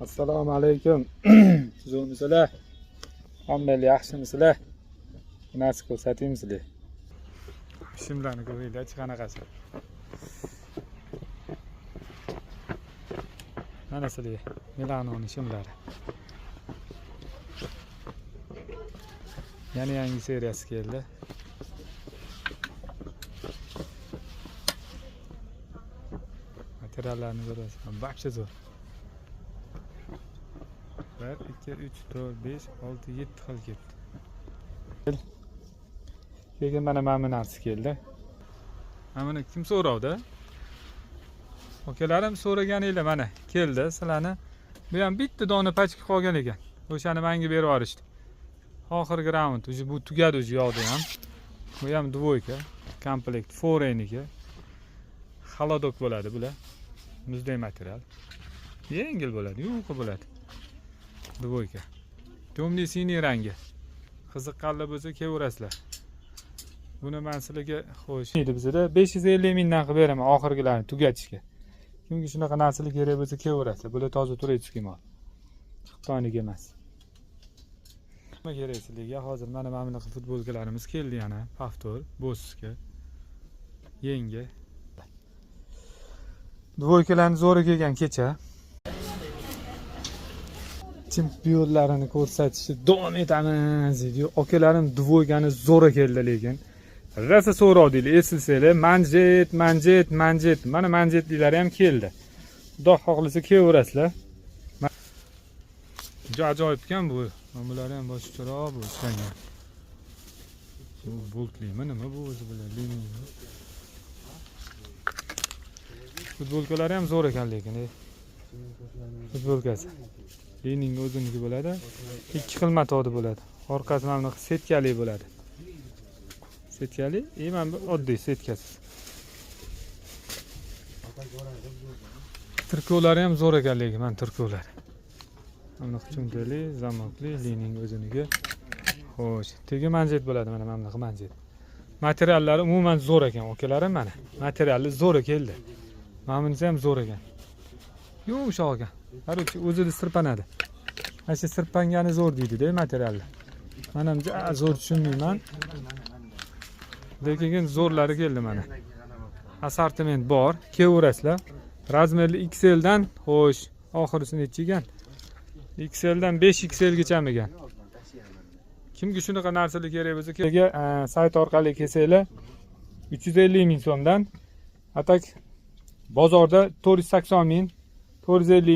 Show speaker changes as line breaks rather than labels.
Assalomu alaykum. Tuzukmisizlar? Hammangiz yaxshimisizlar? Narsa ko'rsataymi sizlarga? Shimlarni ko'ringlar, qanaqasi. Mana sizlarga Milanoning shimlari. Yana yangi seriyasi keldi. Materiallarni ko'rasiz, вообще zo'r. 1 2 3 4 5 6 7 xil keldi. Keyin mana bu narsa keldi. Mana buni kim so'rovdi? Akalarim so'raganinglar mana keldi sizlarni. Bu ham bitta dona pachka qolgan ekan. O'shani menga berib yuborishdi. Oxirgi raund, уже bu tugadi уже yoqda ham. Bu ham двойка, komplekt foreyniki. Холодок bo'ladi bular. Muzday material. Yengil bo'ladi, yumshoq bo'ladi. Двойка. Темный синий rangi. Qiziqqanlar bo'lsa kelaverasizlar. Buni men sizlarga xo'sh. Deydi bizda 550 mingdan qilib beraman oxirgilarni tugatishga. Kimga shunaqa narsalar kerak bo'lsa kelaverasizlar. Bular toza турецкий mol. Xitoyniki emas. Nima kerak sizlarga? Hozir mana bunaqa futbolkalarimiz keldi yana. Повтор, Bossga. Yangi. Двойка larni zo'ri kelgan kecha. Chempionlarini ko'rsatishni davom etamiz deydi. Akalarim двойка ni zo'ri keldi lekin. Rosa so'rovdinglar, esilsanglar, manjet, manjet, manjet. Mana manjetlilari ham keldi. Xudo xohlasa kelaverasizlar. Juda ajoyib ekan bu. Mana bular ham boshqacharoq bu ishlangan. Bu boltlimi nima bu o'zi bular? Liniya. Futbolkalari ham zo'r ekan lekin. Futbolkasi. Leninga o'ziniki bo'ladi. Ikki xil matodi bo'ladi. Orqasi mana bunaqa setkali bo'ladi. Setkali, и mana bu oddiy setkasiz. Tirkovlari ham zo'r ekan lekin, mana tirkovlari. Mana bunaqa cho'ntakli, zamokli, Leninga o'ziniki. Xo'sh, tegi manjet bo'ladi mana bunaqa manjet. Materiallari umuman zo'r ekan, akalarim mana. Materiali zo'r keldi. Mana bunisi ham zo'r ekan. Yumshoq ekan. Короче, o'zida sirpanadi. Mana shu sirpangani zo'r deydi-da materialni. Men ham zo'r tushunmayman. Lekin zo'rlari keldi mana. Assortiment bor, kelaverasizlar. Размер li XL dan, xo'sh, oxirisi necha ekan? XL dan 5XL gacha ekan. Kimga shunaqa narsalar kerak bo'lsa, kega sayt orqali kelsanglar 350 ming so'mdan. А так bozorda 480 ming, 450